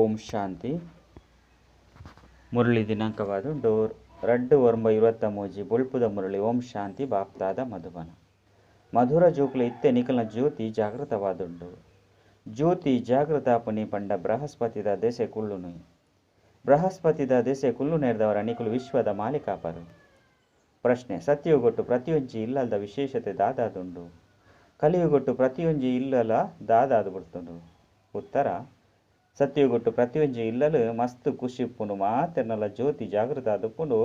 ಓಂ ಶಾಂತಿ. ಮುರಳಿ ದಿನಾಂಕವಾದುಂಡು 2/9/23 ಬೊಳ್ಪುದ ಮುರಳಿ. ಓಂ ಶಾಂತಿ. ಬಾಪ್ತಾದ ಮಧುಬನ. ಮಧುರ ಜೋಕುಲು ಇತ್ತೆ ನಿಕಲ್ನ ಜ್ಯೋತಿ ಜಾಗೃತವಾದುಂಡು. ಜ್ಯೋತಿ ಜಾಗೃತಾಪುನಿ ಪಂಡ ಬೃಹಸ್ಪತಿದ ದೆಸೆ ಕುಳ್ಳುನು. ಬೃಹಸ್ಪತಿದ ದೆಸೆ ಕುಳ್ಳುನೇರ್ದವರ ನಿಕುಲು ವಿಶ್ವದ ಮಾಲೀಕಾಪರು. ಪ್ರಶ್ನೆ: ಸತ್ಯಯುಗೊಟ್ಟು ಪ್ರತಿಯೊಂಜಿ ಇಲ್ಲದ ವಿಶೇಷತೆ ದಾದಾದುಂಡು? ಕಲಿಯುಗೊಟ್ಟು ಪ್ರತಿಯೊಂಜಿ ಇಲ್ಲಲ ದಾದಾದು ಬುಡ್ತುಂಡು? ಉತ್ತರ: ಸತ್ಯಯುಗೊಟ್ಟು ಪ್ರತಿಯೊಂಜಿ ಇಲ್ಲಲು ಮಸ್ತ್ ಖುಷಿ ಉಪ್ಪುಂಡು, ಮಾತೆರ್ನಲ ಜ್ಯೋತಿ ಜಾಗೃತ ಆದುಪ್ಪುಂಡು.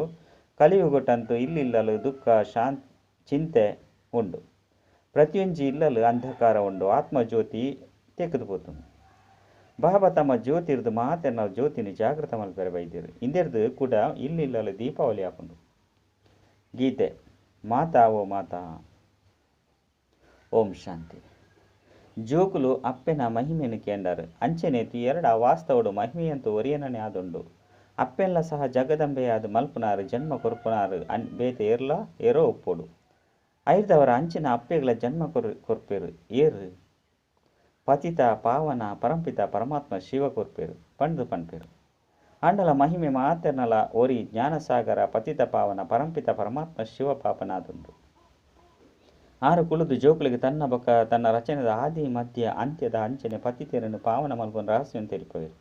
ಕಲಿಯುಗೊಟ್ಟಂತೂ ಇಲ್ಲಿಲ್ಲಲು ದುಃಖ ಶಾಂತಿ ಚಿಂತೆ ಉಂಡು. ಪ್ರತಿಯೊಂಜಿ ಇಲ್ಲಲು ಅಂಧಕಾರ ಉಂಡು. ಆತ್ಮಜ್ಯೋತಿ ತೆಕ್ಕದು ಪೋತುಂಡು. ಬಾಬಾ ತಮ್ಮ ಜ್ಯೋತಿರ್ದು ಮಾತೆರ್ನಲ ಜ್ಯೋತಿನ ಜಾಗೃತ ಮಲ್ಪೆರೆ ಬೈದಿರು. ಇಂದೆರ್ದು ಕೂಡ ಇಲ್ಲಿಲ್ಲಲು ದೀಪಾವಳಿ ಆಪುಂಡು. ಗೀತೆ: ಮಾತಾ ಓ ಮಾತಾ. ಓಂ ಶಾಂತಿ. ಜೋಕುಲು ಅಪ್ಪೆನ ಮಹಿಮೆನು ಕೇಂಡರು. ಅಂಚೆನೆ ಎರಡ ವಾಸ್ತವಡು ಮಹಿಮೆಯಂತೂ ಒರಿಯನನೆ ಆದುಂಡು. ಅಪ್ಪೆನ್ಲ ಸಹ ಜಗದಂಬೆಯಾದ ಮಲ್ಪುನಾರು ಜನ್ಮ ಕೊರ್ಪುನಾರು ಬೇತೆ ಏರ್ಲ ಏರೋ ಒಪ್ಪೋಡು. ಐರ್ದವರ ಅಂಚಿನ ಅಪ್ಪೆಗಳ ಜನ್ಮ ಕೊರ್ಪೇರು ಏರು ಪತಿತ ಪಾವನ ಪರಂಪಿತ ಪರಮಾತ್ಮ ಶಿವ ಕೊರ್ಪೇರು ಪಂಡ್ದು ಪನ್ಪೇರು. ಆಂಡಲ ಮಹಿಮೆ ಮಾತೆರ್ನಲ ಒರಿ ಜ್ಞಾನಸಾಗರ ಪತಿತ ಪಾವನ ಪರಂಪಿತ ಪರಮಾತ್ಮ ಶಿವ ಪಾಪನಾದುಂಡು. ಆರು ಕುಳುದು ಜೋಕುಲಿಗೆ ತನ್ನ ಬೊಕ್ಕ ತನ್ನ ರಚನೆದ ಆದಿ ಮಧ್ಯ ಅಂತ್ಯದ ಅಂಚನೆ ಪತಿತೆರನ್ನು ಪಾವನ ಮಲ್ಪುನ ರಹಸ್ಯವನ್ನು ತೆರಿಪವೇರು.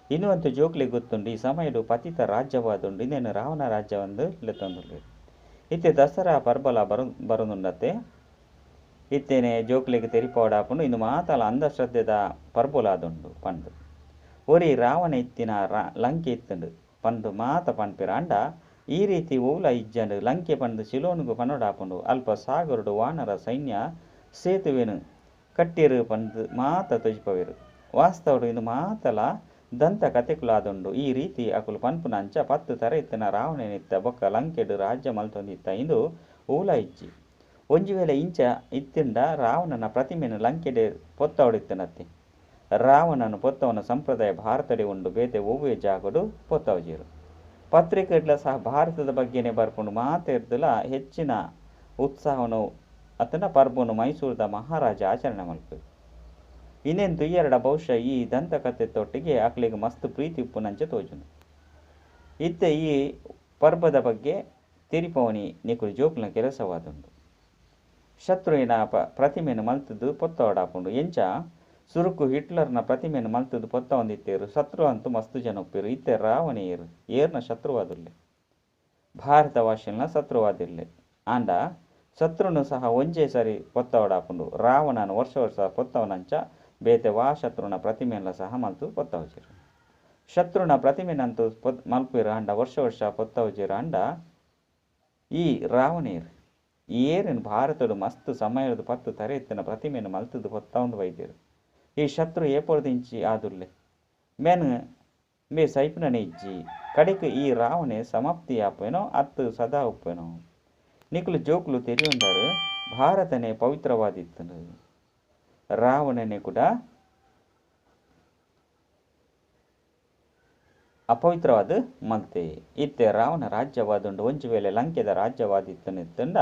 ಇನ್ನುವಂತೂ ಜೋಕುಲಿಗೆ ಗೊತ್ತುಂಡು ಈ ಸಮಯಡು ಪತಿತ ರಾಜ್ಯವಾದುಂಡು. ಇನ್ನೇನು ರಾವಣ ರಾಜ್ಯವಂದು ಲೆತ್ತೊಂದುಲ್ಲೆರ್. ಇತ್ತೆ ದಸರಾ ಪರ್ಬಲ ಬರೊಂದುಂಡತ್ತೆ. ಇತ್ತೇನೆ ಜೋಕುಲಿಗೆ ತೆರಿಪವಡಾಪುಂಡು ಇಂದು ಮಾತಲ ಅಂಧಶ್ರದ್ಧೆದ ಪರ್ಬೊಲಾದುಂಡು ಪಂದು. ಒರಿ ರಾವಣ ಇತ್ತಿನ ಲಂಕೆ ಇತ್ತುಂಡು ಪಂದು ಮಾತ ಪನ್ಪೆರ್. ಆಂಡ ಈ ರೀತಿ ಓಲ ಇಜ್ಜಂಡು. ಲಂಕೆ ಪಂದು ಶಿಲೋನ್ಗು ಪನೊಡಾಪುಂಡು. ಅಲ್ಪ ಸಾಗರಡು ವಾನರ ಸೈನ್ಯ ಸೇತುವೆನು ಕಟ್ಟಿರು ಪಂದು ಮಾತ ತೊಜಿಪವೇರು. ವಾಸ್ತವಡು ಇಂದು ಮಾತಲ ದಂತ ಕತೆಕುಲಾದುಂಡು. ಈ ರೀತಿ ಅಕುಲು ಪನ್ಪುನ ಅಂಚ 10 ತರ ಇತ್ತಿನ ರಾವಣನಿತ್ತ ಬೊಕ್ಕ ಲಂಕೆಡು ರಾಜ್ಯ ಮಲ್ತೊಂದಿತ್ತ. ಇಂದು ಓಲ ಇಜ್ಜಿ. ಒಂಜಿ ವೇಳೆ ಇಂಚ ಇತ್ತಿಂಡ ರಾವಣನ ಪ್ರತಿಮೆನು ಲಂಕೆಡೆ ಪೊತ್ತವಡಿತ್ತನತ್ತೆ. ರಾವಣನು ಪೊತ್ತವನ ಸಂಪ್ರದಾಯ ಭಾರತಡೆ ಉಂಡು. ಬೇತೆ ಒವ್ವೇ ಜಾಗಡು ಪೊತ್ತವಜೀರು. ಪತ್ರಿಕೆಡ್ಲ ಸಹ ಭಾರತದ ಬಗ್ಗೆನೆ ಬರ್ಪುಂಡು. ಮಾತೆರ್ದಲ ಹೆಚ್ಚಿನ ಉತ್ಸಾಹವನ್ನು ಅತನ ಪರ್ಬನು ಮೈಸೂರದ ಮಹಾರಾಜ ಆಚರಣೆ ಮಲ್ಪೆರು. ಇನ್ನೇನು ತುಯ್ಯರಡ ಬಹುಶಃ ಈ ದಂತಕಥೆ ತೊಟ್ಟಿಗೆ ಅಕ್ಲೆಗ್ ಮಸ್ತ್ ಪ್ರೀತಿ ಉಪ್ಪುನಂಚ ತೋಜುಂಡು. ಇತ್ತೆ ಈ ಪರ್ಬದ ಬಗ್ಗೆ ತೆರಿಪವನಿ ನಿಕುಲು ಜೋಕುಲ್ನ ಕೆಲಸವಾದುಂಡು. ಶತ್ರುವಿನ ಪ್ರತಿಮೆನು ಮಲ್ತದ್ದು ಪೊತ್ತವಡಾಪುಂಡು. ಎಂಚ ಸುರುಕು ಹಿಟ್ಲರ್ನ ಪ್ರತಿಮೆನು ಮಲ್ತದ್ದು ಪೊತ್ತವೊಂದಿತ್ತೇರು. ಶತ್ರು ಅಂತೂ ಮಸ್ತು ಜನ ಒಪ್ಪೇರು. ಇತ್ತೆ ರಾವಣೆಯರು ಏರ್ನ ಶತ್ರುವಾದುಲ್ಲೆ, ಭಾರತವಾಸಿಲ್ನ ಶತ್ರುವಾದಿರ್ಲೆ. ಆಂಡ ಶತ್ರುನು ಸಹ ಒಂಜೇ ಸರಿ ಪೊತ್ತವಡಾಪುಂಡು. ರಾವಣನ ವರ್ಷ ವರ್ಷ ಪೊತ್ತವನಂಚ ಬೇತೆ ವಾ ಶತ್ರುನ ಪ್ರತಿಮೆಲ್ಲ ಸಹ ಮಲ್ತು ಪೊತ್ತವಜೆರು. ಶತ್ರುನ ಪ್ರತಿಮೆನಂತೂ ಮಲ್ಪೇರು ಆಂಡ ವರ್ಷ ವರ್ಷ ಪೊತ್ತವಜೆರು. ಆಂಡ ಈ ರಾವಣೇರು ಏರಿನ ಭಾರತಡು ಮಸ್ತ್ ಸಮಯದ 10 ತರ ಇತ್ತಿನ ಪ್ರತಿಮೆಯನ್ನು ಮಲ್ತದ್ದು ಪೊತ್ತವೊಂದು ಬೈದೇರು. ಈ ಶತ್ರು ಏಪೊರ್ದಿಂಚಿ ಆದುಲ್ಲೆ ಮೇನ್ ಮೇ ಸೈಪುನನೆ ಇಜ್ಜಿ. ಕಡೆಕ್ ಈ ರಾವಣೆ ಸಮಾಪ್ತಿ ಆಪೇನೋ ಅತ್ತು ಸದಾ ಉಪ್ಪೇನೋ. ನಿಕುಲು ಜೋಕುಲು ತೆರಿಯೊಂದಾರು ಭಾರತನೇ ಪವಿತ್ರವಾದಿತ್ತನು. ರಾವಣನೆ ಕೂಡ ಅಪವಿತ್ರವಾದ ಮಲ್ತೆ. ಇತ್ತೆ ರಾವಣ ರಾಜ್ಯವಾದುಂಡು. ಒಂಜಿ ವೇಳೆ ಲಂಕೆದ ರಾಜ್ಯವಾದಿತ್ತನಿತ್ತಂಡ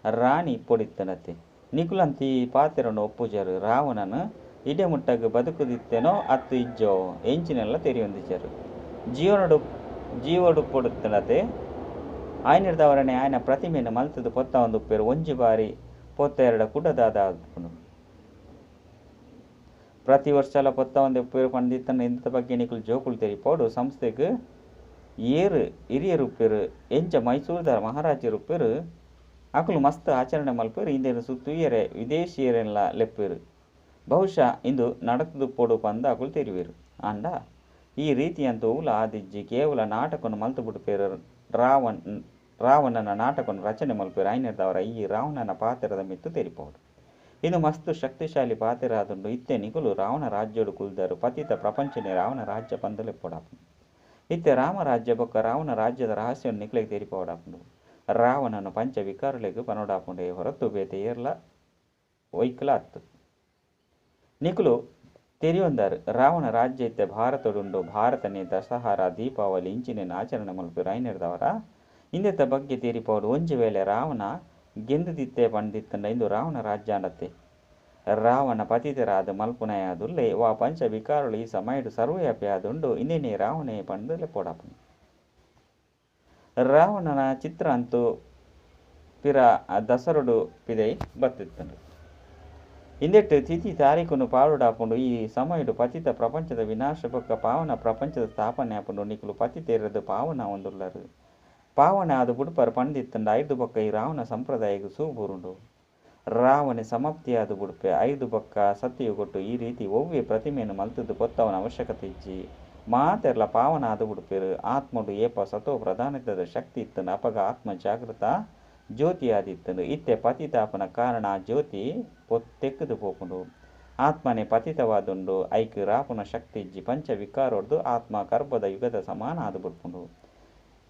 ರಾಣಿ ಪೊಡಿತ್ತನತ್ತೆ. ನಿಕುಲಂತಿ ಪಾತೆರನ್ನು ಒಪ್ಪುಜರು. ರಾವಣನು ಇಡೆ ಮುಟ್ಟಗ್ ಬದುಕುದಿತ್ತೇನೋ ಅತ್ತು ಇಜ್ಜೋ ಎಂಚಿನೆಲ್ಲ ತೆರಿಯೊಂದಿಜರು. ಜೀವಡು ಪೊಡುತ್ತನತೆ. ಆಯ್ನಿರ್ದವರನೆ ಆಯ್ನ ಪ್ರತಿಮೆಯನ್ನು ಮಲ್ತದ್ದು ಪೊತ್ತ ಉಪ್ಪೇರು. ಒಂಜಿ ಬಾರಿ ಪೊತ್ತ ಎರಡ ಕುಡದಾದ ಆದ್ಪುಂಡು. ಪ್ರತಿ ವರ್ಷಲ ಪೊತ್ತ ಒಂದು ಉಪ್ಪೇರು ಪಂಡಿತ್ತನ ಇಂದ ಬಗ್ಗೆ ನಿಕುಲು ಜೋಕುಲು ತೆರಿಪೋಡು. ಸಂಸ್ಥೆಗೆ ಏರು ಹಿರಿಯರು ಉಪ್ಪೇರು. ಎಂಚ ಮೈಸೂರದ ಮಹಾರಾಜರು ಉಪ್ಪೇರು. ಅಕುಲು ಮಸ್ತ್ ಆಚರಣೆ ಮಲ್ಪೇರು. ಇಂದೇನು ಸುತ್ತುಯರೆ ವಿದೇಶಿಯರೆಲ್ಲ ಲೆಪ್ಪೇರು. ಬಹುಶಃ ಇಂದು ನಡತದು ಪೊಡು ಪಂದ ಅಕುಲು ತೆರಿವೇರು. ಆಂಡ ಈ ರೀತಿಯಂತೂ ಓಲ ಆದಿಜ್ಜಿ. ಕೇವಲ ನಾಟಕವನ್ನು ಮಲ್ತು ಬಿಡುಪೇರು. ರಾವಣನ ನಾಟಕವನ್ನು ರಚನೆ ಮಲ್ಪೇರು. ಆಯ್ನಿರ್ದವರ ಈ ರಾವಣನ ಪಾತ್ರದ ಮಿತ್ತು ತೆರಿಪೋಡು. ಇದು ಮಸ್ತ್ ಶಕ್ತಿಶಾಲಿ ಪಾತ್ರ ಆದುಂಡು. ಇತ್ತೆ ನಿಕುಲು ರಾವಣ ರಾಜ್ಯಡು ಕುಲ್ದರು. ಪತಿತ ಪ್ರಪಂಚನೇ ರಾವಣ ರಾಜ್ಯ ಪಂದಲೆಪ್ಪೊಡಾಪುಂಡು. ಇತ್ತೆ ರಾಮರಾಜ್ಯ ಬೊಕ್ಕ ರಾವಣ ರಾಜ್ಯದ ರಹಸ್ಯವನ್ನು ನಿಕುಲೆಗ್ ತೆರಿಪೋಡಾಪುಂಡು. ರಾವಣನ ಪಂಚ ವಿಕಾರಲೆಗ್ ಪನೊಡಾಪುಂಡು ಹೊರತು ಬೇತೆ ಏರ್ಲ ಒಯ್ಕಲ ಅತ್ತು. ನಿಕುಲು ತೆರಿಯೊಂದಾರು ರಾವಣ ರಾಜ್ಯ ಇತ್ತೆ ಭಾರತಡುಂಡು. ಭಾರತನೇ ದಸಹರ ದೀಪಾವಳಿ ಇಂಚಿನೇನು ಆಚರಣೆ ಮಲ್ಪೇರು. ಆಯ್ನಿರ್ದವರ ಇಂದೆತ ಬಗ್ಗೆ ತೆರಿಪೋಡು. ಒಂಜಿ ವೇಳೆ ರಾವಣ ಗೆಂದುದಿತ್ತೆ ಪಂದಿತ್ತಂಡ ಇಂದು ರಾವಣ ರಾಜ್ಯ ಅಂಡತ್ತೆ. ರಾವಣ ಪತಿತರಾದ ಮಲ್ಪುನಯಾದುಲ್ಲೆ ವಾ ಪಂಚ ವಿಕಾರಳು ಈ ಸಮಯಡು ಸರ್ವವ್ಯಾಪಿ ಆದುಂಡು ಇಂದೇನೆ ರಾವಣೆ ಪಂದು ಲೆಪ್ಪೋಡಾಪುಂಡು. ರಾವಣನ ಚಿತ್ರ ಅಂತೂ ಪಿರ ದಸರುಡು ಪಿದೈ ಬತ್ತಿತ್ತುಂಡು. ಇಂದೆಟ್ ತಿಥಿ ತಾರೀಖುನು ಪಾಡುಡಾಪುಂಡು. ಈ ಸಮಯಡು ಪತಿತ ಪ್ರಪಂಚದ ವಿನಾಶ ಬೊಕ್ಕ ಪಾವನ ಪ್ರಪಂಚದ ಸ್ಥಾಪನೆ ಆಪುಂಡು. ನಿಕುಲು ಪತಿತೆರೆದು ಪಾವನ ಹೊಂದುಲ್ಲರು ಪಾವನ ಆದು ಬುಡ್ಪರ್ ಪಂದಿತ್ತುಂಡ ಐದು ಬೊಕ್ಕ ಈ ರಾವಣ ಸಂಪ್ರದಾಯಗ್ ಸೂಬೂರುಂಡು. ರಾವಣೆ ಸಮಾಪ್ತಿಯಾದ ಬುಡ್ಪೆ ಐದು ಬೊಕ್ಕ ಸತ್ಯಯುಗೊಟ್ಟು ಈ ರೀತಿ ಒವ್ವೆ ಪ್ರತಿಮೆಯನ್ನು ಮಲ್ತದ್ದು ಪೊತ್ತವನ ಅವಶ್ಯಕತೆ ಇಜ್ಜಿ. ಮಾತೆರ್ಲ ಪಾವನ ಆದು ಬುಡ್ಪೆರು. ಆತ್ಮಡು ಏಪ ಸತೋ ಪ್ರಧಾನದ ಶಕ್ತಿ ಇತ್ತುಂಡು ಅಪಗ ಆತ್ಮ ಜಾಗೃತ ಜ್ಯೋತಿ ಆದಿತ್ತುಂಡು. ಇತ್ತೆ ಪತಿತಾಪನ ಕಾರಣ ಆ ಜ್ಯೋತಿ ತೆಕ್ಕದು ಪೋಪುಂಡು. ಆತ್ಮನೆ ಪತಿತವಾದುಂಡು ಐಕ್ ರಾಪುನ ಶಕ್ತಿ ಇಜ್ಜಿ. ಪಂಚ ವಿಕಾರೊಡ್ದು ಆತ್ಮ ಕರ್ಬದ ಯುಗದ ಸಮಾನ ಆದು ಬುಡ್ಪುಂಡು.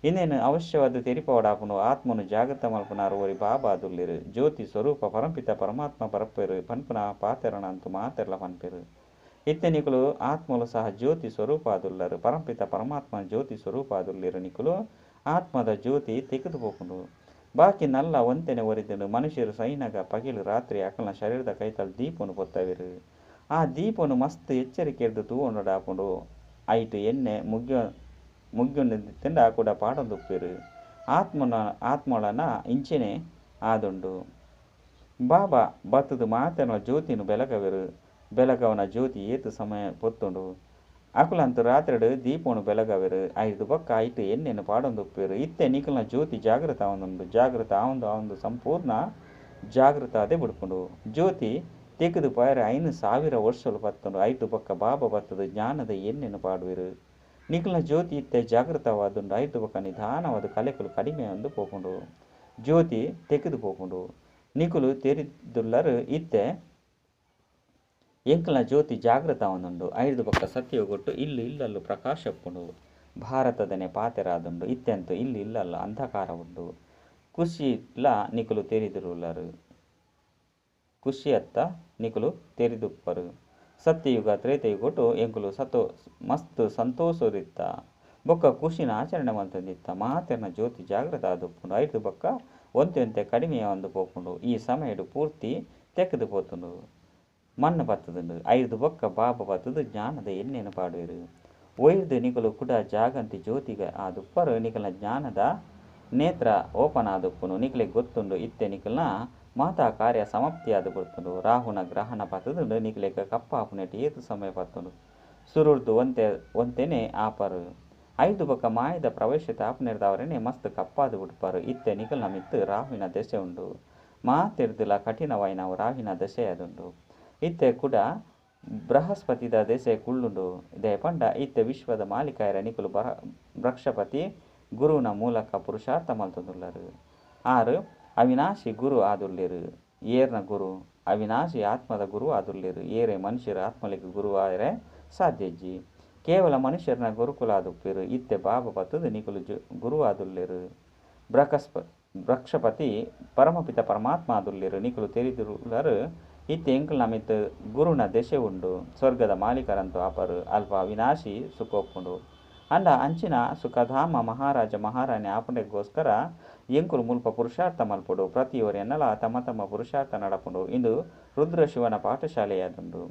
ಇನ್ನೇನು ಅವಶ್ಯವಾದ ತೆರಿಪವಡಾಪುಂಡು. ಆತ್ಮನು ಜಾಗೃತ ಮಲ್ಪುನಾರು ಒರಿ ಬಾಬಾ ದುಲ್ಲೆರು ಜ್ಯೋತಿ ಸ್ವರೂಪ ಪರಂಪಿತ ಪರಮಾತ್ಮ ಪರಪೆರು ಪನ್ಪುನ ಪಾತೆರನಂತು ಮಾತೆರ್ಲ ಪನ್ಪೆರು. ಇತ್ತೆ ನಿಕುಲು ಆತ್ಮಲು ಸಹ ಜ್ಯೋತಿ ಸ್ವರೂಪ ಆದುಲ್ಲರು ಪರಂಪಿತ ಪರಮಾತ್ಮ ಜ್ಯೋತಿ ಸ್ವರೂಪ ಆದುಲ್ಲೆರು. ನಿಕುಲು ಆತ್ಮದ ಜ್ಯೋತಿ ತೆಗೆದು ಪೋಪುಂಡು. ಬಾಕಿ ನಲ್ಲ ಒಂತೆನೆ ಒರಿದುಂಡು. ಮನುಷ್ಯರು ಸೈನಗ ಪಗಿಲು ರಾತ್ರಿ ಅಕಲ್ನ ಶರೀರದ ಕೈತಲ್ ದೀಪನು ಪೊತ್ತವೆರು. ಆ ದೀಪನು ಮಸ್ತ್ ಎಚ್ಚರಿಕೆರ್ದು ತೂವೊಂಡಾಪುಂಡು. ಐಟ್ ಎಣ್ಣೆ ಮುಗ್ಯುಂಡಿತ್ತಿಂಡ ಕೂಡ ಪಾಡೊಂದುಪ್ಪೆರು. ಆತ್ಮೊಳನ ಇಂಚೆನೆ ಆದುಂಡು. ಬಾಬಾ ಬತ್ತದು ಮಾತೆರ್ನ ಜ್ಯೋತಿನು ಬೆಳಗವೆರು. ಬೆಳಗವನ ಜ್ಯೋತಿ ಏತು ಸಮಯ ಪೊತ್ತುಂಡು. ಅಕುಲಂತು ರಾತ್ರಿಡ್ ದೀಪನು ಬೆಳಗವೆರು. ಐದು ಬೊಕ್ಕ ಐಟ್ ಎಣ್ಣೆನು ಪಾಡೊಂದುಪ್ಪೆರು. ಇತ್ತೆ ನಿಕಲ್ನ ಜ್ಯೋತಿ ಜಾಗೃತ ಆವೊಂದುಂಡು. ಜಾಗೃತ ಆವೊಂದು ಆವೊಂದು ಸಂಪೂರ್ಣ ಜಾಗೃತ ಅದೇ ಬಿಡ್ಪುಂಡು. ಜ್ಯೋತಿ ತೆಗೆದು ಪೋಯರೆ 5000 ವರ್ಷಲು ಪತ್ತುಂಡು. ಐದು ಬೊಕ್ಕ ಬಾಬಾ ಬತ್ತದು ಜ್ಞಾನದ ಎಣ್ಣೆನು ಪಾಡುವೆರು. ನಿಕಲ್ನ ಜ್ಯೋತಿ ಇತ್ತೆ ಜಾಗೃತವಾದುಂಡು. ಐದು ಬೊಕ್ಕ ನಿಧಾನವಾದ ಕಲೆಕುಲು ಕಡಿಮೆ ಒಂದು ಪೋಪುಂಡು. ಜ್ಯೋತಿ ತೆಗೆದು ಪೋಪುಂಡು. ನಿಕುಲು ತೆರಿದುಲ್ಲರು ಇತ್ತೆ ಎಂಕಲ್ನ ಜ್ಯೋತಿ ಜಾಗೃತ ಆವೊಂದುಂಡು. ಐದು ಬೊಕ್ಕ ಸತ್ಯಯುಗೊಟ್ಟು ಇಲ್ಲು ಇಲ್ಲಲ್ಲು ಪ್ರಕಾಶ ಉಪ್ಪುಂಡು. ಭಾರತದನೆ ಪಾತೆರಾದುಂಡು. ಇತ್ತೆಂತು ಇಲ್ಲು ಇಲ್ಲಲ್ಲು ಅಂಧಕಾರ ಉಂಡು. ಖುಷಿಲ ನಿಕುಲು ತೆರಿದುಲ್ಲರು. ಖುಷಿಯತ್ತ ನಿಕುಲು ತೆರಿದುಪ್ಪರು. ಸತ್ಯಯುಗ ತ್ರೇತಯುಗೊಟ್ಟು ಎಂಕುಲು ಸತೋ ಮಸ್ತ್ ಸಂತೋಷರಿತ್ತ ಬೊಕ್ಕ ಖುಷಿನ ಆಚರಣೆ ಮಲ್ತೊಂದಿತ್ತ. ಮಾತೆರ್ನ ಜ್ಯೋತಿ ಜಾಗೃತ ಆದುಪ್ಪುಂಡು. ಐದು ಬೊಕ್ಕ ಒಂತೆ ಒಂತೆ ಕಡಿಮೆ ಒಂದು ಪೋಪುಂಡು. ಈ ಸಮಯಡು ಪೂರ್ತಿ ತೆಗೆದು ಪೋತುಂಡು. ಮಣ್ಣು ಬತ್ತದುಂಡು. ಐದು ಬೊಕ್ಕ ಬಾಬಾ ಬತ್ತದು ಜ್ಞಾನದ ಎಣ್ಣೆನು ಪಾಡುವೆರು. ಒಯ್ದು ನಿಕುಲು ಕುಡ ಜಾಗಂತಿ ಜ್ಯೋತಿಗೆ ಆದುಪ್ಪರು. ನಿಕಲ್ನ ಜ್ಞಾನದ ನೇತ್ರ ಓಪನ್ ಆದುಪ್ಪುನು. ನಿಕಲಿಗೆ ಗೊತ್ತುಂಡು ಇತ್ತೆ ನಿಕಲ್ನ ಮಾತಾ ಕಾರ್ಯ ಸಮಾಪ್ತಿಯಾದ ಬಿಡ್ತುಂಡು. ರಾಹುನ ಗ್ರಹಣ ಪತ್ತದುಂಡು. ನಿಕಲಿಗೆ ಕಪ್ಪಾಪುನೆಟ್ ಏತು ಸಮಯ ಪತ್ತುಂಡು. ಸುರುರ್ದು ಒಂತೆ ಒಂತೆನೆ ಆಪರು. ಐದು ಬೊಕ್ಕ ಮಾಯದ ಪ್ರವೇಶ ತಾಪನೆರ್ದವರನೆ ಮಸ್ತ್ ಕಪ್ಪಾದು ಬಿಡ್ಪಾರು. ಇತ್ತೆ ನಿಕಲ್ನ ಮಿತ್ತು ರಾಹುವಿನ ದಶೆ ಉಂಡು. ಮಾತೆರ್ದುಲ ಕಠಿಣವಾಯಿನವು ರಾಹುವಿನ ದಶೆ ಆದುಂಡು. ಇತ್ತೆ ಕೂಡ ಬೃಹಸ್ಪತಿದ ದೆಸೆ ಕುಳ್ಳುಂಡು. ದಯಪಂಡ ಇತ್ತೆ ವಿಶ್ವದ ಮಾಲೀಕರ ನಿಕುಲು ಬೃಕ್ಷಪತಿ ಗುರುವಿನ ಮೂಲಕ ಪುರುಷಾರ್ಥ ಮಲ್ತೊಂದುಲ್ಲರು. ಆರು ಅವಿನಾಶಿ ಗುರು ಆದುಲ್ಲೆರು. ಏರ್ನ ಗುರು ಅವಿನಾಶಿ ಆತ್ಮದ ಗುರು ಆದುಲ್ಲೆರು. ಏರೆ ಮನುಷ್ಯರ ಆತ್ಮಲಿಗೆ ಗುರು ಆಯರೆ ಸಾಧ್ಯಜ್ಜಿ. ಕೇವಲ ಮನುಷ್ಯರನ ಗುರುಕುಲ ಆದುಪ್ಪೆರು. ಇತ್ತೆ ಬಾಬಾ ಬತ್ತದು ನಿಕುಲು ಗುರು ಆದುಲ್ಲೆರು. ಬೃಕ್ಷಪತಿ ಪರಮಪಿತ ಪರಮಾತ್ಮ ಆದುಲ್ಲೆರು. ನಿಕುಲು ತೆರಿದುಲ್ಲರು. ಇತ್ತೆ ಎಂಕಲ್ನ ಮಿತ್ತು ಗುರುನ ದೆಸೆ ಉಂಡು. ಸ್ವರ್ಗದ ಮಾಲೀಕರಂತೂ ಆಪರು. ಅಲ್ಪ ಅವಿನಾಶಿ ಸುಖ ಒಪ್ಪುಂಡು. ಅಂಡ ಅಂಚಿನ ಸುಖಧಾಮ ಮಹಾರಾಜ ಮಹಾರಾಣಿ ಆಪುಂಡೆಗೋಸ್ಕರ ಎಂಕುಲು ಮುಲ್ಪ ಪುರುಷಾರ್ಥ ಮಲ್ಪುಡು. ಪ್ರತಿಯೊರಿಯನ್ನಲ ತಮ್ಮ ತಮ್ಮ ಪುರುಷಾರ್ಥ ನಡಪುಂಡು. ಇಂದು ರುದ್ರ ಶಿವನ ಪಾಠಶಾಲೆಯಾದುಂಡು.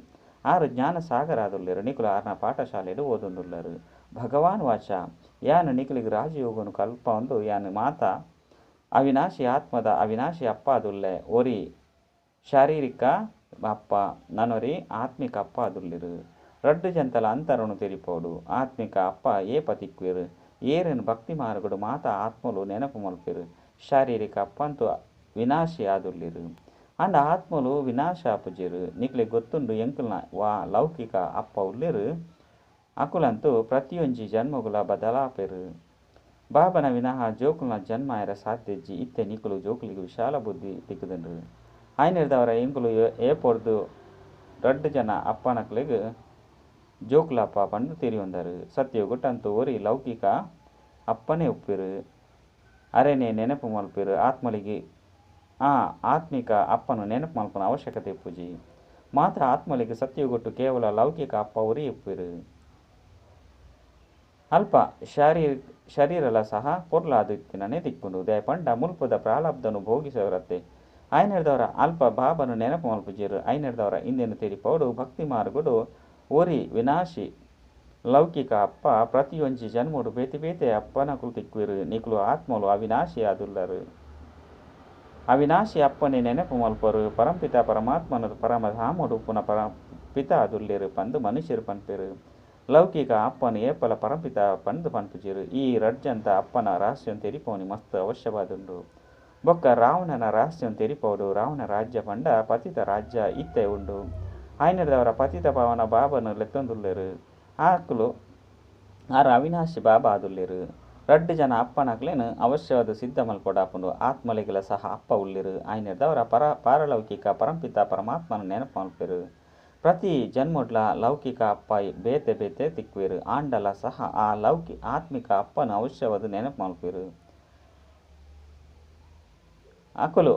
ಆರು ಜ್ಞಾನ ಸಾಗರ ಆದುಲ್ಲೆರು. ನಿಕುಲು ಆರ್ನ ಪಾಠಶಾಲೆಡು ಓದುಂದುಲ್ಲರು. ಭಗವಾನ್ ವಾಚ ಯಾನು ನಿಕುಲಿಗೆ ರಾಜಯೋಗನು ಕಲ್ಪಂದು ಯಾನು ಮಾತಾ ಅವಿನಾಶಿ ಆತ್ಮದ ಅವಿನಾಶಿ ಅಪ್ಪ ಆದುಲ್ಲೆ. ಒರಿ ಶಾರೀರಿಕ ಅಪ್ಪ ನನೊರಿ ಆತ್ಮಿಕ ಅಪ್ಪ ಆದುಲ್ಲೆರು. ರಡ್ಡು ಜಂತಲ ಅಂತರನು ತೆರಿಪೋಡು. ಆತ್ಮಿಕ ಅಪ್ಪ ಏಪ ತಿಕ್ವೆರು. ಏರನ್ ಭಕ್ತಿ ಮಾರ್ಗಡು ಮಾತಾ ಆತ್ಮಲು ನೆನಪು ಮಲ್ಪೆರು. ಶಾರೀರಿಕ ಅಪ್ಪ ಅಂತೂ ವಿನಾಶಿ ಆದುಲ್ಲೆರು. ಅಂಡ ಆತ್ಮಲು ವಿನಾಶ ಆಪುಜೆರು. ನಿಕ್ಲೆ ಗೊತ್ತುಂಡು ಎಂಕಲ್ನ ವಾ ಲೌಕಿಕ ಅಪ್ಪ ಉಲ್ಲೆರು. ಅಕುಲಂತೂ ಪ್ರತಿಯೊಂಜಿ ಜನ್ಮಗುಲ ಬದಲಾಪೆರು. ಬಾಬನ ವಿನಃ ಜೋಕುಲ್ನ ಜನ್ಮ ಆಯರ ಸಾಧ್ಯಜ್ಜಿ. ಇತ್ತೆ ನಿಕುಲು ಜೋಕುಲಿಗೆ ವಿಶಾಲ ಬುದ್ಧಿ ತಿಕ್ಕುದುಂಡು. ಆಯ್ನೆರ್ದವರ ಎಂಕುಲು ಏಪೊರ್ದು ರಡ್ಡು ಜನ ಅಪ್ಪನಕ್ಲೆಗ್ ಜೋಕುಲಪ್ಪ ಪಂದು ತೆರಿಯೊಂದರು. ಸತ್ಯಯುಗೊಟ್ಟಂತೂ ಒರಿ ಲೌಕಿಕ ಅಪ್ಪನೇ ಉಪ್ಪೆರು. ಅರೆನೆ ನೆನಪು ಮಲ್ಪೆರು. ಆತ್ಮಲಿಗೆ ಆ ಆತ್ಮಿಕ ಅಪ್ಪನು ನೆನಪು ಮಲ್ಪುನ ಅವಶ್ಯಕತೆ ಇಪ್ಪುಜಿ. ಮಾತ್ರ ಆತ್ಮಲಿಗೆ ಸತ್ಯಯುಗೊಟ್ಟು ಕೇವಲ ಲೌಕಿಕ ಅಪ್ಪ ಒರಿ ಉಪ್ಪೆರು. ಅಲ್ಪ ಶರೀರಲ ಸಹ ಪೊರ್ಲಾದು ಇತ್ತಿನನೆ ತಿಕ್ಕುಂಡು. ದಯಪಂಡ ಮುಲ್ಪದ ಪ್ರಾಲಬ್ಧನು ಭೋಗಿಸವರತ್ತೆ. ಆಯ್ನೆಡ್ದವರ ಅಲ್ಪ ಬಾಬನು ನೆನಪು ಮಲ್ಪುಜೆರು. ಐನೆಡ್ದವರ ಇಂದೆನು ತೆರಿಪೋಡು ಭಕ್ತಿ ಮಾರ್ಗಡು ಒರಿ ವಿನಾಶಿ ಲೌಕಿಕ ಅಪ್ಪ ಪ್ರತಿಯೊಂಜಿ ಜನ್ಮಡು ಬೇತೆ ಬೇತೆ ಅಪ್ಪನಕುಲು ತಿಕ್ಕುವೆರು. ನಿಕುಲು ಆತ್ಮಲು ಅವಿನಾಶಿ ಆದುಲ್ಲರು. ಅವಿನಾಶಿ ಅಪ್ಪನೆ ನೆನಪು ಮಲ್ಪರು. ಪರಂಪಿತ ಪರಮಾತ್ಮನ ಪರಮಧಾಮಡು ಉಪ್ಪುನ ಪಿತ ಆದುಲ್ಲೆರು ಪಂದು ಮನುಷ್ಯರು ಪನ್ಪೆರು. ಲೌಕಿಕ ಅಪ್ಪನು ಏಪಲ ಪರಂಪಿತ ಪಂದು ಪನ್ಪುಜೆರು. ಈ ರಡ್ಜಂತ ಅಪ್ಪನ ರಹಸ್ಯನ್ ತೆರಿಪೋನಿ ಮಸ್ತ್ ಅವಶ್ಯವಾದುಂಡು. ಬೊಕ್ಕ ರಾವಣನ ರಹಸ್ಯನ್ ತೆರಿಪೋಡು. ರಾವಣ ರಾಜ್ಯ ಪಂಡ ಪತಿತ ರಾಜ್ಯ ಇತ್ತೆ ಉಂಡು. ಆಯ್ನೆಡ್ದವರ ಪತಿತ ಪಾವನ ಬಾಬನು ಲೆತ್ತೊಂದುಲ್ಲೆರು. ಆಕುಲು ಆರ್ ಅವಿನಾಶಿ ಬಾಬಾ ಆದುಲ್ಲೆರು. ರಡ್ಡು ಜನ ಅಪ್ಪನಕ್ಲೇನು ಅವಶ್ಯವಾದ ಸಿದ್ಧ ಮಲ್ಪೊಡಾಪುಂಡು. ಆತ್ಮಲೆಗ್ಲ ಸಹ ಅಪ್ಪ ಉಲ್ಲೆರು. ಆಯ್ನೆಡ್ದವರ ಪಾರಲೌಕಿಕ ಪರಂಪಿತ ಪರಮಾತ್ಮನ ನೆನಪು ಮಲ್ಪೆರು. ಪ್ರತಿ ಜನ್ಮಡ್ಲ ಲೌಕಿಕ ಅಪ್ಪ ಬೇತೆ ಬೇತೆ ತಿಕ್ಕುವೆರು. ಆಂಡಲ ಸಹ ಆ ಲೌಕಿ ಆತ್ಮಿಕ ಅಪ್ಪನ ಅವಶ್ಯವಾದ ನೆನಪು ಮಲ್ಪೆರು. ಆಕುಲು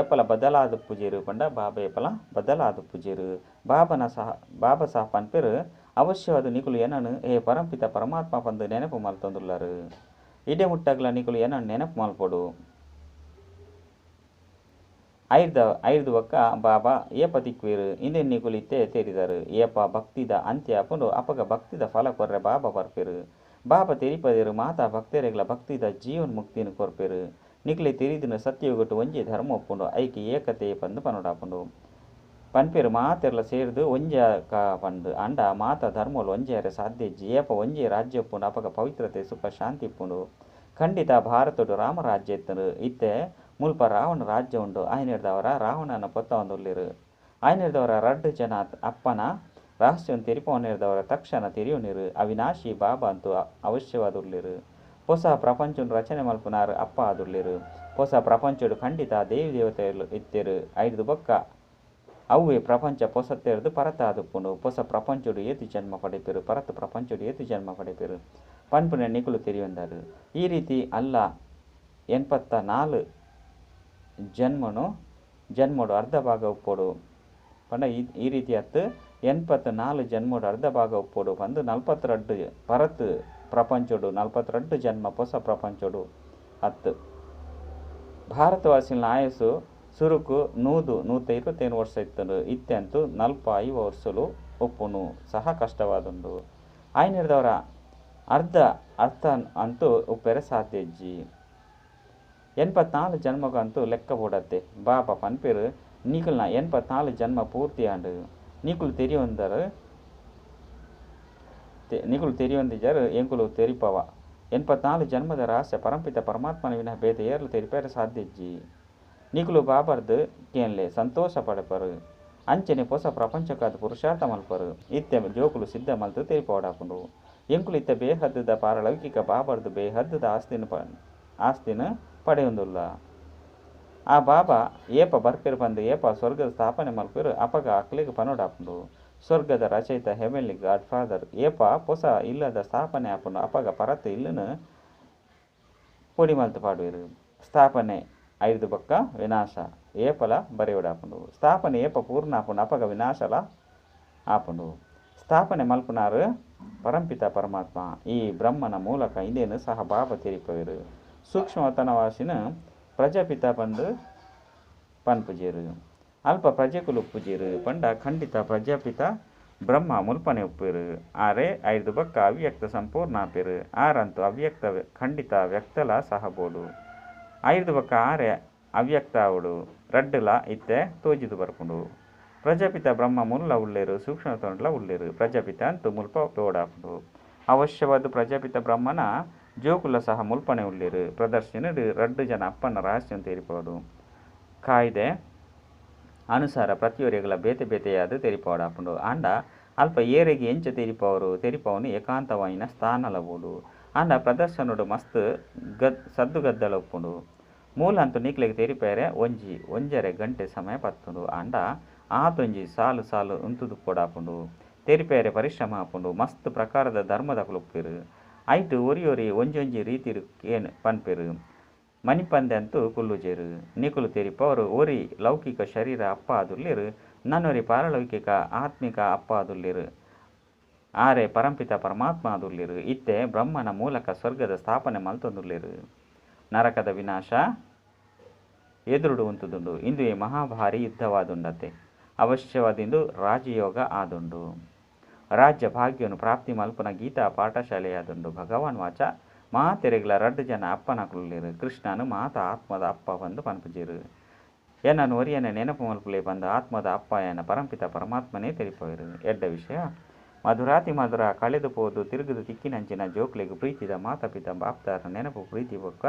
ಏಪಲ ಬದಲಾದ ಪೂಜೆರು ಪಂಡ ಬಾಬಾ ಏಪಲ ಬದಲಾದ ಪೂಜೆರು. ಬಾಬನ ಸಹ ಬಾಬಾ ಸಹ ಪನ್ಪೆರು ಅವಶ್ಯವಾದ ನಿಕುಲು ಏನನು ಏ ಪರಂಪಿತ ಪರಮಾತ್ಮ ಪಂದು ನೆನಪು ಮಲ್ತೊಂದುಲ್ಲರು. ಇಡೆ ಮುಟ್ಟಗ್ಲ ನಿಕುಲು ಏನನ್ನು ನೆನಪು ಮಲ್ಪೊಡು. ಐರ್ದು ಬೊಕ್ಕ ಬಾಬಾ ಏಪ ತಿಕ್ಕುವೆರು ಇಂದೆ ನಿಕುಲು ಇತ್ತೆ ತೆರಿದರು. ಏಪ ಭಕ್ತಿದ ಅಂತ್ಯ ಆಪುಂಡು ಅಪಗ ಭಕ್ತಿದ ಫಲ ಕೊರ್ರೆ ಬಾಬಾ ಬರ್ಪೆರು. ಬಾಬಾ ತೆರಿಪದೆರು ಮಾತಾ ಭಕ್ತರೆಗ್ಲ ಭಕ್ತಿದ ಜೀವನ್ ಮುಕ್ತಿನ ಕೊರ್ಪೆರು. ನಿಕುಲೆ ತೆರಿದಿನ ಸತ್ಯಯುಗಟ್ಟು ಒಂಜಿ ಧರ್ಮ ಒಪ್ಪುಂಡು. ಐಕೆ ಏಕತೆ ಪಂದು ಪನೊಡಾಪುಂಡು. ಪನ್ಪೆರು ಮಾತೆರ್ಲ ಸೇರ್ದು ಒಂಜೆ ಪಂದು. ಅಂಡ ಮಾತಾ ಧರ್ಮಲು ಒಂಜೆರೆ ಸಾಧ್ಯ ಇಜ್ಜಿ. ಏಪ ಒಂಜೆ ರಾಜ್ಯ ಉಪ್ಪುಂಡು ಅಪಗ ಪವಿತ್ರತೆ ಸುಖ ಶಾಂತಿ ಉಪ್ಪುಂಡು. ಖಂಡಿತ ಭಾರತಡು ರಾಮರಾಜ್ಯ ಇತ್ತಂಡು. ಇತ್ತೆ ಮುಲ್ಪ ರಾವಣ ರಾಜ್ಯ ಉಂಡು. ಆಯ್ನೆಡ್ದವರ ರಾವಣನ ಪೊತ್ತವೊಂದುಲ್ಲೆರು. ಆಯ್ನೆಡ್ದವರ ರಡ್ಡು ಜನ ಅಪ್ಪನ ರಹಸ್ಯನ್ ತೆರಿಪವನೆಡ್ದವರ ತಕ್ಷಣ ತೆರಿಯುನಿರು. ಅವಿನಾಶಿ ಬಾಬಾ ಅಂತೂ ಅವಶ್ಯವಾದುಲ್ಲೆರು. ಹೊಸ ಪ್ರಪಂಚನ್ ರಚನೆ ಮಲ್ಪುನಾರು ಅಪ್ಪ ಆದುಲ್ಲೆರು. ಹೊಸ ಪ್ರಪಂಚಡು ಖಂಡಿತ ದೇವಿ ದೇವತೆಲು ಇತ್ತೆರು. ಐರ್ದು ಬೊಕ್ಕ ಅವ್ವೇ ಪ್ರಪಂಚ ಪೊಸತ್ತೆರ್ದು ಪರತ ಆದುಪ್ಪುಂಡು. ಹೊಸ ಪ್ರಪಂಚಡು ಏತು ಜನ್ಮ ಪಡೆಪೆರು ಪರತ ಪ್ರಪಂಚಡು ಏತು ಜನ್ಮ ಪಡೆಪೆರು ಪನ್ಪುನ ನಿಕುಲು ತೆರಿಯೊಂದರು. ಈ ರೀತಿ ಅಲ್ಲ 84 ಜನ್ಮನು ಜನ್ಮಡು ಅರ್ಧ ಭಾಗ ಉಪ್ಪೊಡು ಪಂಡ ಈ ರೀತಿ ಅತ್ತು 84 ಜನ್ಮಡು ಅರ್ಧ ಭಾಗ ಉಪ್ಪೊಡು ಪಂದು 42 ಪರತ್ ಪ್ರಪಂಚಡು 42 ಜನ್ಮ ಹೊಸ ಪ್ರಪಂಚಡು ಅತ್ತು. ಭಾರತವಾಸಿನ ಆಯಸ್ಸು ಸುರುಕು 100 125 ವರ್ಷ ಇತ್ತಂಡು. ಇತ್ತೆ ಅಂತೂ 45 ವರ್ಷಲು ಉಪ್ಪುನು ಸಹ ಕಷ್ಟವಾದುಂಡು. ಆಯ್ನೆಡ್ದವರ ಅರ್ಧ ಅರ್ಥ ಅಂತೂ ಉಪ್ಪೆರೆ ಸಾಧ್ಯ ಇಜ್ಜಿ. 84 ಜನ್ಮಗಂತೂ ಲೆಕ್ಕ ಬೋಡತ್ತೆ. ಬಾಬಾ ಪನ್ಪೆರು ನಿಕುಲ್ನ 84 ಜನ್ಮ ಪೂರ್ತಿ ಆಂಡು. ನಿಕುಲು ತೆರಿಯೊಂದರು ನಿಕುಲು ತೆರಿಯೊಂದಿಜರು ಎಂಕುಲು ತೆರಿಪವ. 84 ಜನ್ಮದ ರಹಸ್ಯ ಪರಂಪಿತ ಪರಮಾತ್ಮನ ವಿನಃ ಬೇತೆ ಏರ್ಲು ತೆರಿಪೇರೆ ಸಾಧ್ಯ ಇಜ್ಜಿ. ನಿಕುಲು ಬಾಬರ್ದು ಕೇನ್ಲೆ ಸಂತೋಷ ಪಡೆಪರು. ಅಂಚನೆ ಹೊಸ ಪ್ರಪಂಚಕ್ಕಾದ ಪುರುಷಾರ್ಥ ಮಲ್ಪರು. ಇತ್ತೆ ಜೋಕುಲು ಸಿದ್ಧ ಮಲ್ತು ತೆರಿಪೋಡಾಪುಂಡು. ಎಂಕುಲು ಇತ್ತೆ ಬೇಹದ್ದುದ ಪಾರಲೌಕಿಕ ಬಾಬರ್ದು ಬೇಹದ್ದುದ ಆಸ್ತಿನ ಪಡೆಯೊಂದುಲ್ಲ. ಆ ಬಾಬಾ ಏಪ ಬರ್ಪೆರು ಪಂದು ಏಪ ಸ್ವರ್ಗದ ಸ್ಥಾಪನೆ ಮಲ್ಪೆರು ಅಪಗ ಅಕ್ಲೆಗ್ ಪನೊಡಾಪುಂಡು. ಸ್ವರ್ಗದ ರಚಯಿತ ಹೆವೆನ್ಲಿ ಗಾಡ್ ಫಾದರ್ ಏಪ ಹೊಸ ಇಲ್ಲದ ಸ್ಥಾಪನೆ ಆಪುಂಡು ಅಪಗ ಪರತ್ ಇಲ್ಲನು ಪೊಡಿ ಮಲ್ತು ಪಾಡುವೆರು. ಸ್ಥಾಪನೆ ಐದು ಬೊಕ್ಕ ವಿನಾಶ ಏಪಲ ಬರೆಯೋಡಾಪುಂಡು. ಸ್ಥಾಪನೆ ಏಪ ಪೂರ್ಣ ಆಪುಂಡು ಅಪಗ ವಿನಾಶಲ ಆಪುಂಡು. ಸ್ಥಾಪನೆ ಮಲ್ಪುನಾರು ಪರಂಪಿತ ಪರಮಾತ್ಮ. ಈ ಬ್ರಹ್ಮನ ಮೂಲಕ ಇಂದೇನು ಸಹ ಬಾಬಾ ತೆರಿಪವೆರು. ಸೂಕ್ಷ್ಮವತನವಾಸಿನ ಪ್ರಜಾಪಿತ ಪಂದು ಪನ್ಪುಜೆರು. ಅಲ್ಪ ಪ್ರಜೆಕುಲು ಉಪ್ಪುಜೆರು ಪಂಡ ಖಂಡಿತ ಪ್ರಜಾಪಿತ ಬ್ರಹ್ಮ ಮುಲ್ಪನೆ ಉಪ್ಪೆರು. ಆರೆ ಐದು ಬೊಕ್ಕ ಅವ್ಯಕ್ತ ಸಂಪೂರ್ಣ ಆಪೆರು. ಆರಂತೂ ಅವ್ಯಕ್ತ ಖಂಡಿತ ವ್ಯಕ್ತಲ ಸಹ ಬೋಡು. ಐದು ಬೊಕ್ಕ ಆರೆ ಅವ್ಯಕ್ತ ಆವಡು ರಡ್ಡುಲ ಇತ್ತೆ ತೋಜಿದು ಬರ್ಪುಂಡು. ಪ್ರಜಾಪಿತ ಬ್ರಹ್ಮ ಮುಲ್ಲ ಉಲ್ಲೇರು ಸೂಕ್ಷ್ಮ ತೊಂಡ್ಲ ಉಲ್ಲೇರು. ಪ್ರಜಾಪಿತ ಅಂತೂ ಮುಲ್ಪ ಬೋಡಾಪುಂಡು. ಅವಶ್ಯವಾದ ಪ್ರಜಾಪಿತ ಬ್ರಹ್ಮನ ಜೋಕುಲ ಸಹ ಮುಲ್ಪನೆ ಉಲ್ಲೇರು. ಪ್ರದರ್ಶನಡು ರಡ್ಡು ಜನ ಅಪ್ಪನ ರಹಸ್ಯ ತೆರಿಪೋಡು. ಕಾಯ್ದೆ ಅನುಸಾರ ಪ್ರತಿಯೊರಿಗಳ ಬೇತೆ ಬೇತೆಯಾದ ತೆರಿಪೋಡಾಪುಂಡು. ಆಂಡ ಅಲ್ಪ ಏರೆಗೆ ಎಂಚ ತೆರಿಪವರು ತೆರಿಪವನು ಏಕಾಂತವಾಯಿನ ಸ್ಥಾನಲಬೋಡು. ಆಂಡ ಪ್ರದರ್ಶನಡು ಮಸ್ತ್ ಸದ್ದುಗದ್ದಲ ಉಪ್ಪುಂಡು. ಮೂಲ ಅಂತೂ ನಿಕ್ಲೆಗ್ ತೆರಿಪೇರೆ 1.5 ಗಂಟೆ ಸಮಯ ಪತ್ತುಂಡು. ಆಂಡ ಆತೊಂಜಿ ಸಾಲು ಸಾಲು ಉಂತುದು ಪೋಡಾಪುಂಡು. ತೆರಿಪೇರೆ ಪರಿಶ್ರಮ ಆಪುಂಡು. ಮಸ್ತ್ ಪ್ರಕಾರದ ಧರ್ಮದಕುಲು ಉಪ್ಪೆರು. ಐಟು ಒರಿಯೊರಿ ಒಂಜೊಂಜಿ ರೀತಿ ಏನ್ ಪನ್ಪೆರು. ಮಣಿಪಂದೆ ಅಂತೂ ಕುಲ್ಲುಜೆರು. ನಿಕುಲು ತೆರಿಪವರು ಒರಿ ಲೌಕಿಕ ಶರೀರ ಅಪ್ಪ ಆದುಲ್ಲೆರು. ನನೊರಿ ಪಾರಲೌಕಿಕ ಆತ್ಮಿಕ ಅಪ್ಪ ಆದುಲ್ಲೆರು. ಆರೆ ಪರಂಪಿತ ಪರಮಾತ್ಮ ಆದುಲ್ಲೆರು. ಇತ್ತೆ ಬ್ರಹ್ಮನ ಮೂಲಕ ಸ್ವರ್ಗದ ಸ್ಥಾಪನೆ ಮಲ್ತೊಂದುಲ್ಲೆರು. ನರಕದ ವಿನಾಶ ಎದುರುಡು ಉಂತುದುಂಡು. ಇಂದುವೆ ಮಹಾಭಾರಿ ಯುದ್ಧವಾದುಂಡತೆ. ಅವಶ್ಯವಾದ್ ಇಂದು ರಾಜಯೋಗ ಆದುಂಡು. ರಾಜ್ಯ ಭಾಗ್ಯನು ಪ್ರಾಪ್ತಿ ಮಲ್ಪುನ ಗೀತಾ ಪಾಠಶಾಲೆಯಾದುಂಡು. ಭಗವಾನ್ ವಾಚ ಮಾತೆರೆಗ್ಲ ರಡ್ಡ್ ಜನ ಅಪ್ಪನಕುಲುಲ್ಲೆರ್. ಕೃಷ್ಣನ್ ಮಾತ ಆತ್ಮದ ಅಪ್ಪ ಪಂದ್ ಪನ್ಪುಜೆರ್. ಎನನ್ ಒರಿಯನೆ ನೆನಪು ಮಲ್ಪುಲೆ ಪಂದ್ ಆತ್ಮದ ಅಪ್ಪ ಎನ ಪರಂಪಿತ ಪರಮಾತ್ಮನೇ ತೆರಿಪಾವೆರ್. ಎಡ್ಡೆ ವಿಷಯ. ಮಧುರಾತಿ ಮಧುರ ಕಳೆದು ಪೋದು ತಿರುಗುದು ತಿಕ್ಕಿನಂಚಿನ ಜೋಕ್ಲೆಗ್ ಪ್ರೀತಿದ ಮಾತಾ ಪಿತ ಬಾಪ್ದಾರ ನೆನಪು ಪ್ರೀತಿ ಬೊಕ್ಕ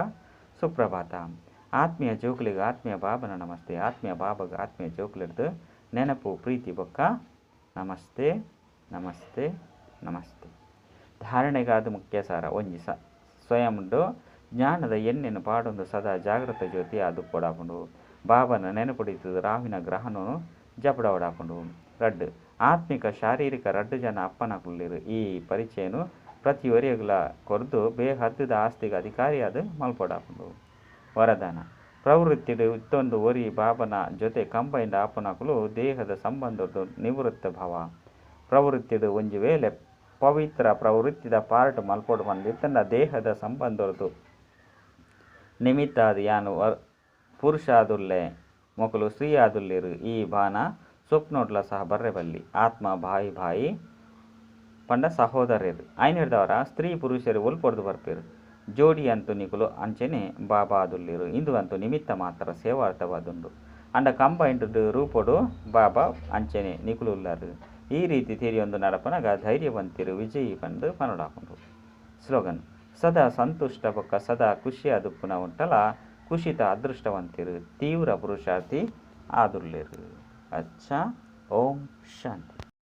ಸುಪ್ರಭಾತ. ಆತ್ಮೀಯ ಜೋಕ್ಲೆಗ್ ಆತ್ಮೀಯ ಬಾಬನ ನಮಸ್ತೆ. ಆತ್ಮೀಯ ಬಾಬಗ್ ಆತ್ಮೀಯ ಜೋಕ್ಲೆಡ್ದ್ ನೆನಪು ಪ್ರೀತಿ ಬೊಕ್ಕ ನಮಸ್ತೆ ನಮಸ್ತೆ ನಮಸ್ತೆ. ಧಾರಣೆಗಾದ ಮುಖ್ಯ ಸಾರ ಒಂಜಿ ಸ್ವಯಂಡು ಜ್ಞಾನದ ಎಣ್ಣೆನು ಪಾಡೊಂದು ಸದಾ ಜಾಗೃತ ಜ್ಯೋತಿ ಆದುಪ್ಪೊಡಾಪುಂಡು. ಬಾಬನ ನೆನಪುಡಿತದ ರಾಹುವಿನ ಗ್ರಹಣನು ಜಪಡವಡಾಪುಂಡು. ರಡ್ಡ್ ಆತ್ಮಿಕ ಶಾರೀರಿಕ ರಡ್ಡ್ ಜನ ಅಪ್ಪನಕುಲ್ಲೆರ್. ಈ ಪರಿಚಯನು ಪ್ರತಿಯೊರಿಯಗ್ಲ ಕೊರ್ದು ಬೇಹದ್ದುದ ಆಸ್ತಿಗೆ ಅಧಿಕಾರಿಯಾದ ಮಲ್ಪೊಡಾಪುಂಡು. ವರದಾನ ಪ್ರವೃತ್ತಿಡ್ ಇತ್ತೊಂದು ಒರಿ ಬಾಬನ ಜೊತೆ ಕಂಬೈಂಡ್ ಆಪುನಕುಲು ದೇಹದ ಸಂಬಂಧದ ನಿವೃತ್ತ ಭವ. ಪ್ರವೃತ್ತಿಡ್ ಒಂಜಿ ವೇಳೆ ಪವಿತ್ರ ಪ್ರವೃತ್ತಿದ ಪಾರ್ಟ್ ಮಲ್ಪೊಡು ಪಂದಿತ್ತಂಡ ದೇಹದ ಸಂಬಂಧದ ನಿಮಿತ್ತ ಆದ್ ಯಾನ್ ಪುರುಷ ಆದುಲ್ಲೆ ಮೊಕುಲು ಸ್ತ್ರೀ ಆದುಲ್ಲೆರ್ ಈ ಬಾನ ಸ್ವಪ್ನೋಡ್ಲ ಸಹ ಬರ್ರೆ ಬಲ್ಲಿ. ಆತ್ಮ ಬಾಯಿ ಬಾಯಿ ಪಂಡ ಸಹೋದರರು ಐನೆಡ್ದವರ ಸ್ತ್ರೀ ಪುರುಷರು ಒಲ್ಪೊಡ್ದು ಬರ್ಪೆರು. ಜೋಡಿ ಅಂತೂ ನಿಕುಲು ಅಂಚೆನೆ ಬಾಬಾ ಆದುಲ್ಲೆರು. ಇಂದು ಅಂತೂ ನಿಮಿತ್ತ ಮಾತ್ರ ಸೇವಾರ್ಥವಾದುಂಡು. ಅಂಡ ಕಂಬೈಂಡ್ ರೂಪೊಡು ಬಾಬಾ ಅಂಚೆನೆ ನಿಕುಲು ಉಲ್ಲರು. ಈ ರೀತಿ ತೆರಿಯೊಂದು ನಡಪನಗ ಧೈರ್ಯವಂತಿರು ವಿಜಯಿ ಪಂದ್ ಪನೊಡಾಪುಂಡು. ಸ್ಲೋಗನ್ ಸದಾ ಸಂತುಷ್ಟ ಬೊಕ್ಕ ಸದಾ ಖುಷಿಯಾದುಪ್ಪುನ ಉಂಟಲ ಖುಷಿತ ಅದೃಷ್ಟವಂತಿರು ತೀವ್ರ ಪುರುಷಾರ್ಥಿ ಆದುಲ್ಲೆರು. ಅಚ್ಚಾ, ಓಂ ಶಾಂತಿ.